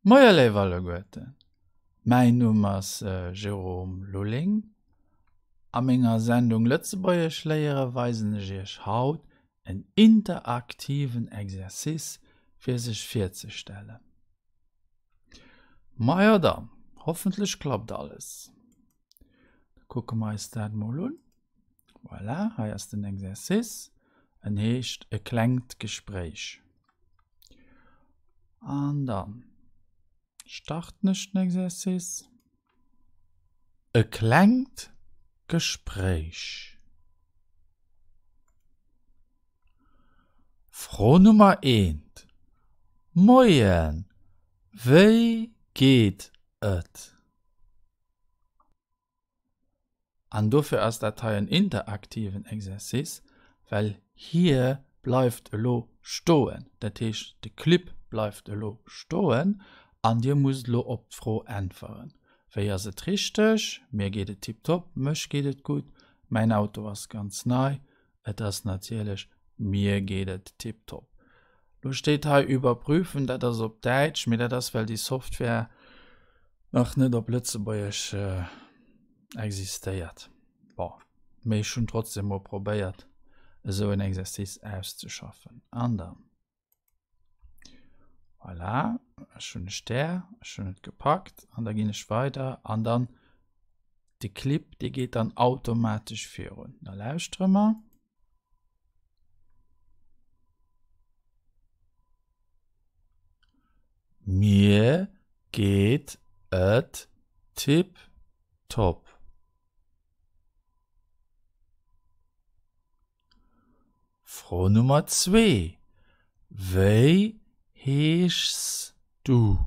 Moie léif alleguerten, mäin Numm ass Jérôme Lulling. A menger Sendung Lëtzebuergesch léiere weisen ech iech haut en interaktiven Exercice fir sech virzestellen. Majo dann, hoffentlech klappt alles. Da kucke mer eis dat mol un. Voilà, hei ass den Exercice. En heescht e klengt Gespréich. An dann starten ech den Exercice. E klengt Gespréich. Fro Nummer eent, Moien, wéi geet et? An dofir ass dat hei en interaktiven Exercice, well hie bleift elo stoen. Dat heescht, de Clip bleift elo stoen an Dir musst elo op d'Fro äntweren. Wéi ass et richteg? Mir geet et tiptop, mech geet et gutt, mäin Auto ass ganz nei. Et ass natierlech mir geet et tiptop. Lo steet hei überprüfen, dat ass op Däitsch, mee dat ass well déi Software nach net op Lëtzebuergesch existéiert. Bon, mee ech hunn trotzdem mol probéiert esou en Exercice auszeschaffen. An dann voilà, ech hunn e Stär, ech hunn et gepackt an da ginn ech weider an dann de Clip dee geet dann automatesch virun. Da lauschtere mer. Mir geet et tiptop. Fro Nummer zwee, Wéi heeschs du?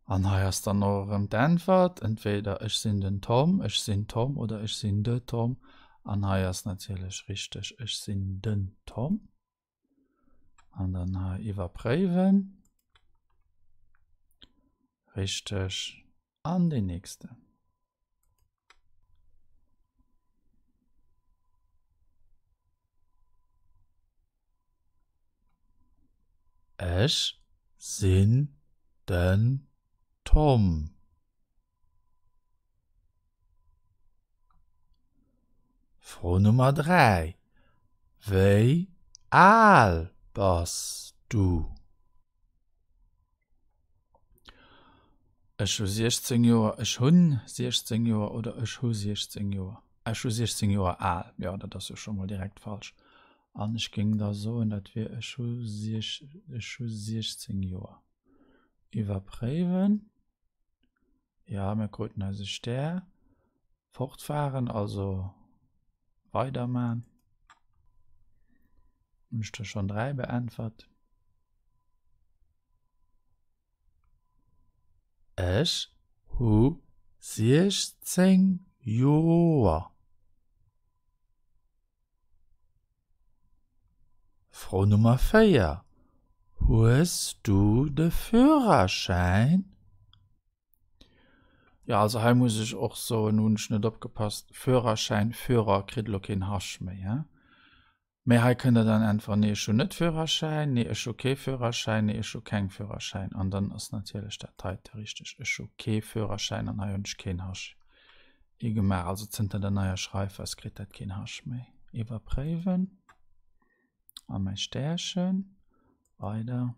An hei ass dann och erëm d'Äntwert, entweder ech sinn den Tom, ech sinn Tom oder ech sinn de Tom. An hei ass natierlech richteg, ech sinn den Tom. An dann hei iwwerpréiwen. Richteg. An deen nächsten. Ech sinn den Tom. Fro Nummer 3, Wéi al bass du? Ech hu 16 Joer, ech hunn 16 Joer oder ech hu 16 Joer? Ech hu 16 Joer al, jo dat ass jo scho mol direkt falsch. An ech géing da soen, dat wier ech hu ech hu 16 Joer. Iwwerpréiwen. Jo, mir kruten eise Stär. Fortfahren, also weiderman. Hunn ech der schonn 3 beäntwert. Ech hu 16 Joer. Fro Nummer 4, Hues du de Führerschäin? Jo, also hei muss ech och soen, hunn ech net opgepasst, Führerschäin, Führer kritt elo keen Hasch méi, hein? Mee hei kënnt der dann äntweren, nee ech hunn net Führerschäin, nee ech hu kee Führerschäin, nee ech hu keng Führerschäin. An dann ass natierlech dat heite richteg, ech hu kee Führerschäin an hei hunn ech keen Hasch hi gemaach. Also zënter der neier Schreifweis kritt dat keen Hasch méi. Iwwerpréiwen a mäi Stärchen, weider.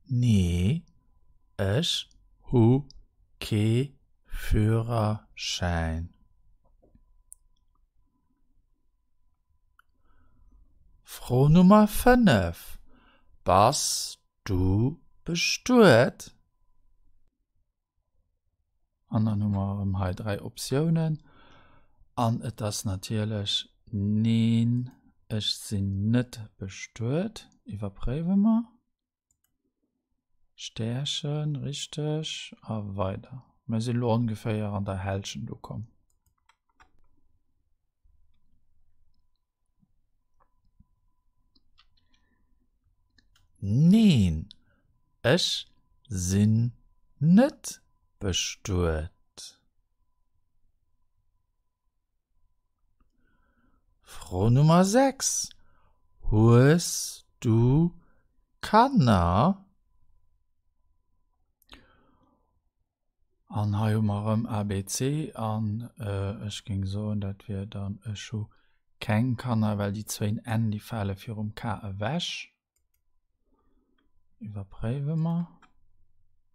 Nee, ech hu kee Führerschäin. Fro Nummer 5, Bass du bestuet? An dann hu mer erëm hei 3 Optiounen. An et ass natierlech Neen, ech sinn net bestuet. Iwwerpréiwe mer. Stärchen, richteg. A weider. Mir sinn elo ongeféier an der Hälschent ukomm. Neen, ech sinn net bestuet. Fro Nummer 6, Hues du Kanner? An hei hu mer erëm ABC an ech géing soen, dat wier dann ech hu keng Kanner, well déi zwéin N, déi fale virum K ewech. Iwwerpréiwe mer.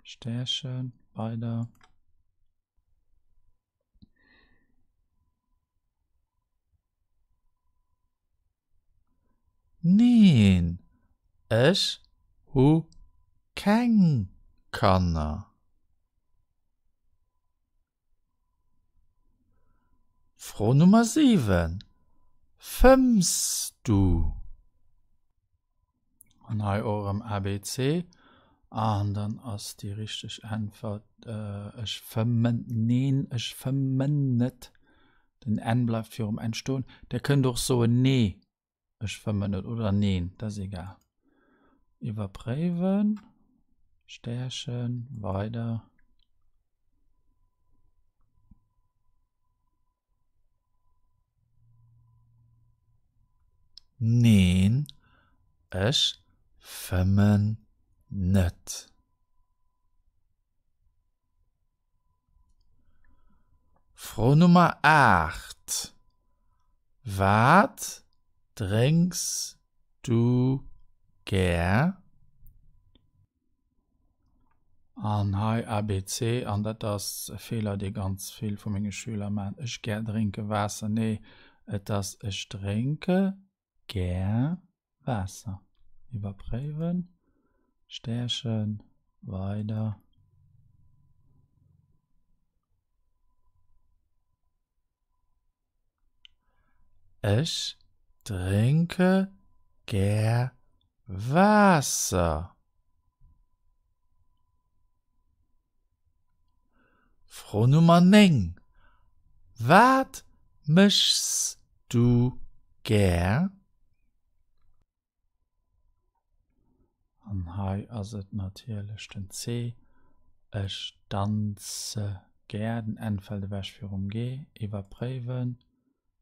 Stärchen, weider. Neen, ech hu keng Kanner. Fro Nummer 7, Fëmms du? An hei och erëm ABC. An dann ass déi richteg Äntwert, Ech fëmmen. Neen, ech fëmmen net. Den N bleift virum N stoen. Der kënnt och soen, Nee, ech fëmmen net oder Neen, dat ass egal. Iwwerpréiwen, Stärchen, weider. Neen, ech fëmmen net. Fro Nummer 8, Wat drénks du gär? An hei ABC, an dat ass e Feeler, dee ganz vill vu menge Schüler maachen, Ech gär drénke Waasser. Nee, et ass Ech drénke gär Waasser. Iwwerpréiwen, Stärchen, weider. Ech drénke gär Waasser. Fro Nummer 9, Wat méchs du gär? An hei ass et natierlech den C, Ech danze gär. Den N fält ewech virum G. Iwwerpréiwen,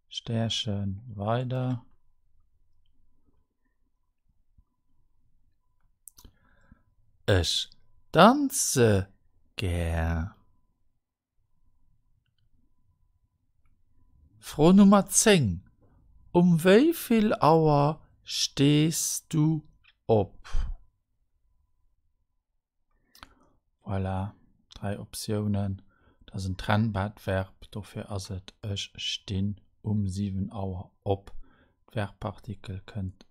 Stärchen, weider. Ech danze gär. Fro Nummer 10, Um wéi vill Auer stees du op? Voilà, 3 Optiounen. Dat ass en trennbart Verb, dofir ass et Ech stinn um 7 Auer op. D'Verbpartikel kënnt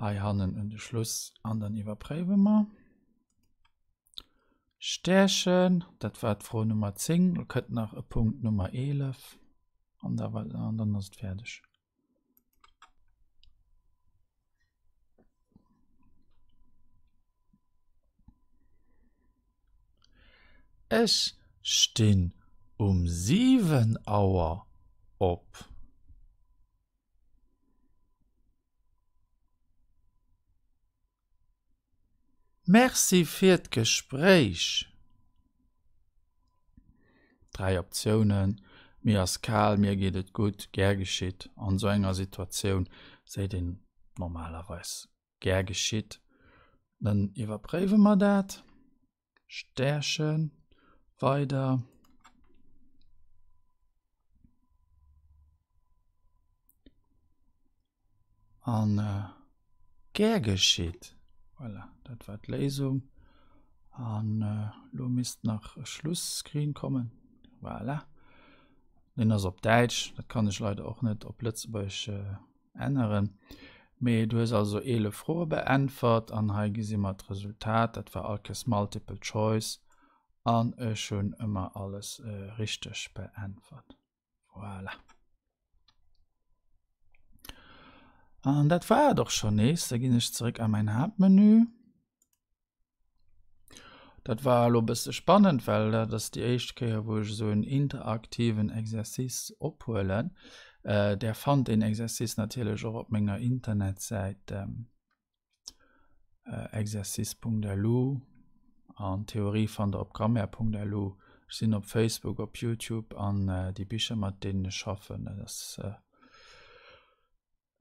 hei hannen un de Schluss an dann iwwerpréiwe mer. Stärchen, dat war d'Fro Nummer 10. Lo kënnt nach e Punkt Nummer 11 an da an dann ass et fäerdeg. Ech stinn um 7 Auer op. Merci fir d'Gespréich. 3 Optiounen, Mir ass kal, mir geet et gutt, gär geschitt. An esou enger Situatioun seet een normalerweis gär geschitt. Dann iwwerpréiwe mer dat. Stärchen, weider. An gär geschitt. Voilà, dat war d'Léisung. An elo misst nach e Schluss-Screen kommen. Voilà. Deen ass op Däitsch, dat kann ech leider och net op Lëtzebuergesch änneren. Mee du hues also 11 Froe beäntwert an hei gesi mer d'Resultat. Dat war all Kéiers Multiple Choice an ech hunn ëmmer alles richteg beäntwert. Voilà. An dat war et och schonn nees. Da ginn ech zeréck a mäin Haaptmenü. Dat war elo e bësse spannend, well dat ass déi éischt Kéier, wou ech esou en interaktiven Exercice ophuelen. Där fannt deen Exercice natierlech och op menger Internetsäit exercice.lu an d'Theorie fannt der op grammaire.lu. Ech sinn op Facebook, op Youtube an déi Bicher, mat deenen ech schaffen, dat ass.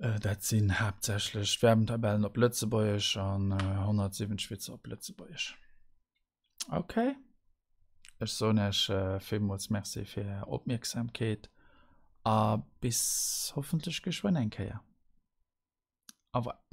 Dat sinn haaptsächlech d'Verbentabellen op Lëtzebuergesch an 170 Witzer op Lëtzebuergesch. Okay. Ech soen Iech villmools Merci fir Är Opmierksamkeet a bis hoffentlech geschwënn eng Kéier. Au revoir.